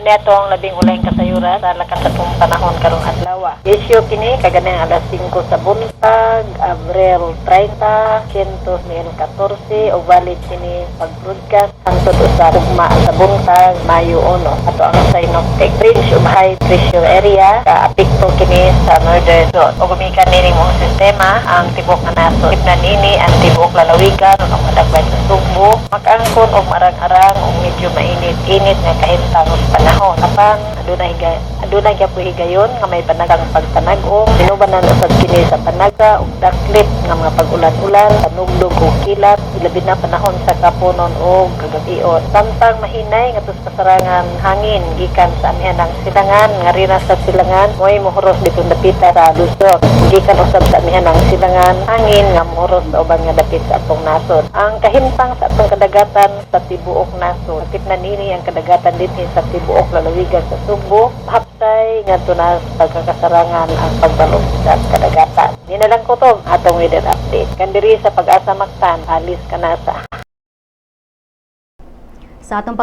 Niadto ang labing ulahing kasayuran sa lakat sa atong panahon karong adlaw. Issue kini kaganing alas 5 sa buntag, Abril 30, 2014, o valid kini pag-broadcast hangtod sa ugma sa buntag, Mayo 1. Ato ang synoptic ridge of high pressure area kaapekto kini sa northern zone. O gumikan nining mga sistema ang tibuok nga nasod. Tipna nini ang tibuok lalawigan ug ang madakpan sa Sugbo, makaangkon og marang-arang og medyo mainit-init nga kahimtang panahon. Apan adunay gyapoy higayon nga may panagang pagpanag-ong. Tinubanan usab kini sa panaga ug daklit nga mga pag-ulan-ulan, panugdog ug kilat, ilabi na panahon sa kaponon og kagabion. Samtang mahinay ngadto sa pasarangan hangin gikan sa amihanang silangan nga rina sa silangan mo'y mohuros ditong dapita sa Luzon. Gikan usab sa amihanang silangan hangin nga mohuros sa uban nga dapit sa atong nasod. Ang kahimtang sa atong kadagatan sa tibuok nasod. Sakit na nini ang kadagatan dinhi sa tibuok lalawigan sa Sugbo. Hapsay ngadto na sa pagkakasarangan ang pagbalog sa kadagatan. Ni na lang kutob atong weather update. Kandiri sa Pag-asa Mactan, alis ka na sa Sa atong pag